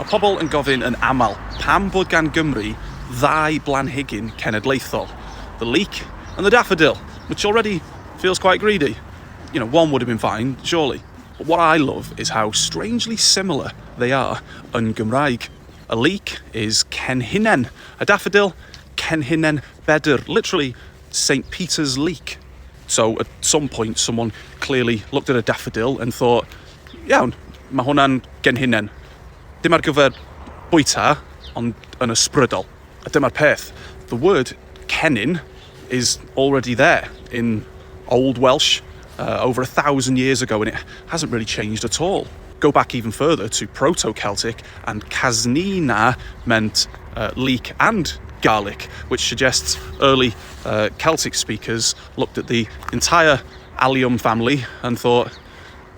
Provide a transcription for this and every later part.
Mae pobl yn gofyn yn aml pam bod gan Gymru ddau blanhigyn cenedlaethol, the leek and the daffodil, which already feels quite greedy. You know, one would have been fine, surely. But what I love is how strangely similar they are yn Gymraeg. A leek is cenhinen, a daffodil, cenhinen Bedr, literally St. Peter's leek. So at some point someone clearly looked at a daffodil and thought, iawn, mae hwnna'n genhinen. Dim ar gyfer bwyta, ond yn ysbrydol. A dyma'r peth, the word cennin is already there in Old Welsh over 1,000 years ago, and it hasn't really changed at all. Go back even further to Proto-Celtic, and Casnina meant leek and garlic, which suggests early Celtic speakers looked at the entire Allium family and thought,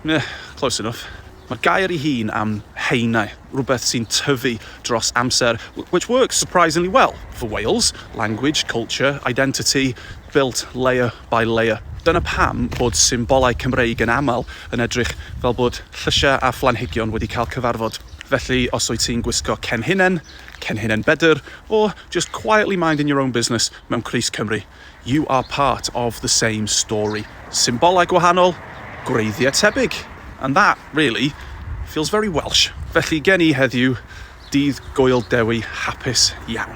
eh, close enough. Mae'r gair ei hun am haenau, rhywbeth sy'n tyfu dros amser, which works surprisingly well for Wales. Language, culture, identity, built layer by layer. Dyna pam bod symbolau Cymreig yn aml yn edrych fel bod llysiau a phlanhigion wedi cael cyfarfod. Felly, os wyt ti'n gwisgo cenhinen, cenhinen Bedr, or just quietly minding your own business mewn crys Cymru, you are part of the same story. Symbolau gwahanol, gwreiddiau tebyg. And that, really, feels very Welsh. Felly gen i heddiw, dydd Gŵyl Dewi hapus iawn.